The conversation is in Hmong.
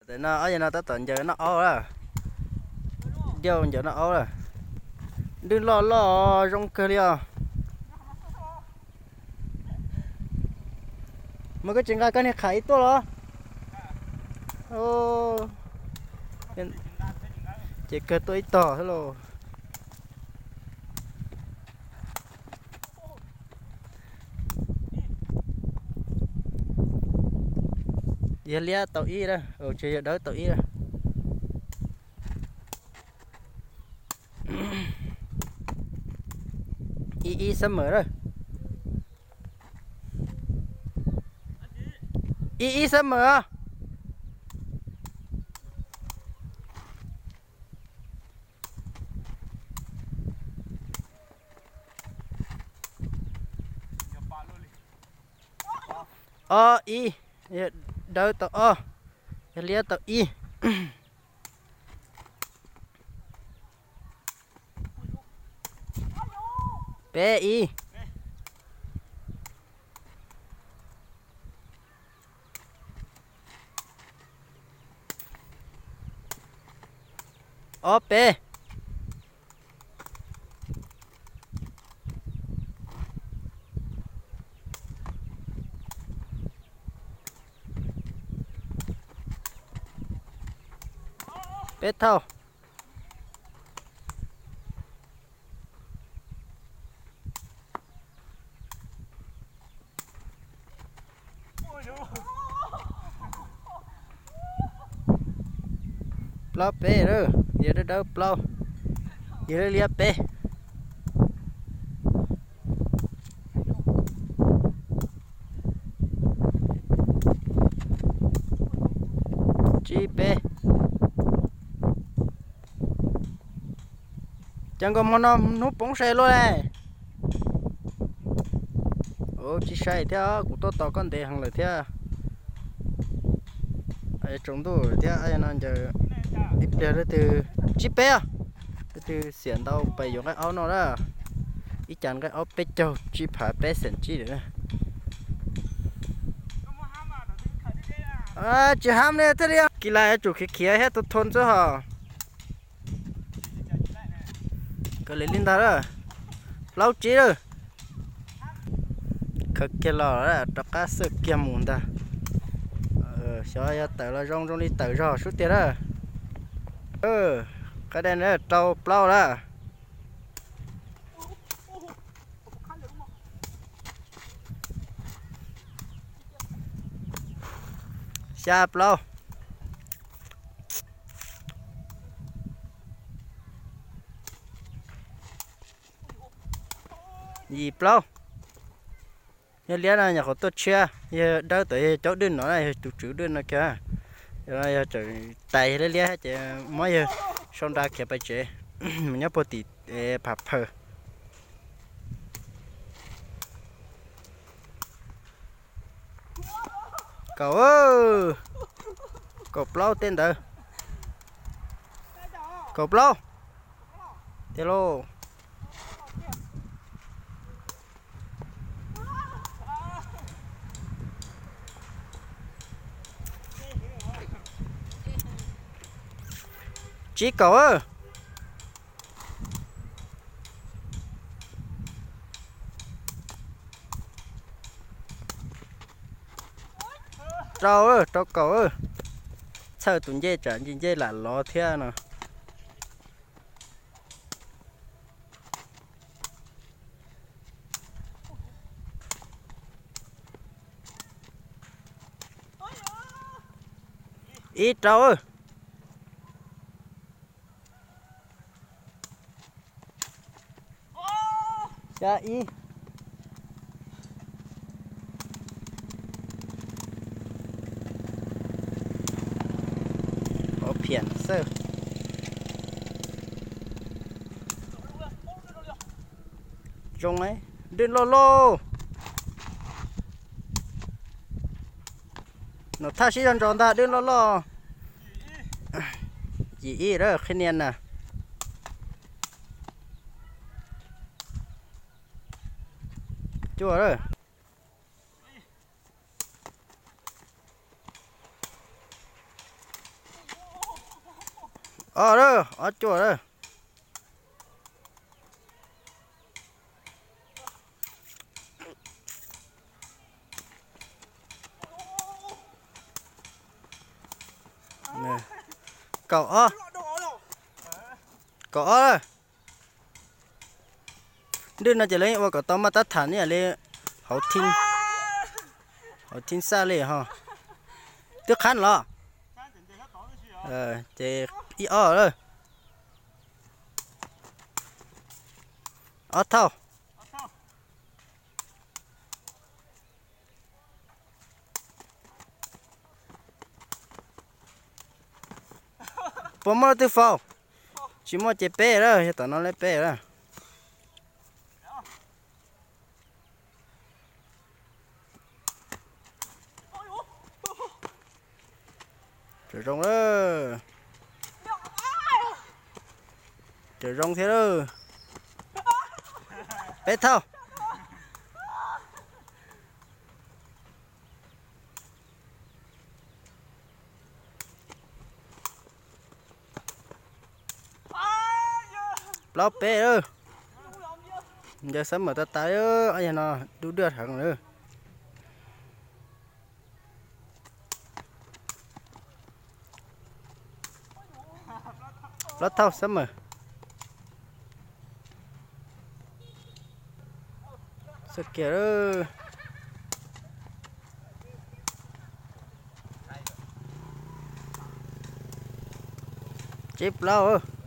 Tam no ob yawg no tab tom ncaws noj aub lawm. Diau ncaws noj aub lawm. Dwj loj loj zoo kawg li os. Mas koj tsis nqa koj niag qham ib tuaj los? Ces kawg tuaj ib tog xwb lauj. Yawg liab tau ib lawm, tsis yog dawb tau ib lawm. Ib ib xab mawm lawm. Ib ib xab mawm os. Ob ib, dawb tau ob, yawg liab tau ib. Peb ib. Ob peb. Peb thauj. Plaub peb lawm, yawg dawb dawb plaub, yawg liab liab peb. Tsib peb. Cas nkaus hmo no hnub poob sai luaj le. Tsis sai thiab, kuv tuaj tos koj ntev heev lawm thiab. Tsaus ntuj thiab no ncaws ib pliag leej twg tsib peb, leej twg xiam ntau pais yuav nqaij aub noj na. Ib cas nqaij aub peb caug tsib phav peb xees tsib lawm na. Tsis hab ne thiaj li. Kis lais yuav tsum khiav khiav thiab tus thua xwb hos. Kawg li li ntag lawm. Plaub tsib lawm. Khaws kiag los rov qab xwb kiag mus ntag. Xyov yog tawm los zoo zoo li tawm zog sub tiag lawm. Qab dej na rau plaub lawm. Xya plaub. Yim plaub. Yog liab no nyuam qhuav tuaj tshiab, yog dawb tod yog caub dwj no na, yog tus tswv dwj no kiag. Yog tseem tais yog liab liab ces muab yawg sau nra khiav pais tsev, mus nyob puag tim phav phaw. Kaum, kaum plaub tej ntawd. Kaum plaub. Tiag lauj. Tsib kaum. Rau, rau kaum. Txhawj tus ncej tsam ncej ncej lam lov thiab no. Ib rau. Xya ib. Ov phiam xwb. Zoo, dwj loj loj. Nom thaj sib zog ntsos ntag, dwj loj loj. Yim ib lawm qhib nias na. Cuaj lawm. Ob lawm, ob cuaj lawm. Kaum ob. Kaum ob lawm. Nrwj no ces lawv yeej ua kom tau maj tab tham ib yam li hauv thib, hauv thib xaj li ho. Twb qhab los. Ces ib ob lawm. Ob thauj. Puas muaj leej twg faus? Tsis muaj ces peb lawm, yog tom no lawm peb lawm. Tseem zoo lawm. Tseem zoo thiab lawm. Peb thauj. Plaub peb lawm. Ncaws xab mawm tas tas, ob yag no dub dwaj heev lawm. Plaub thauj xab mawm. Xab kiag lawm. Tsib plaub.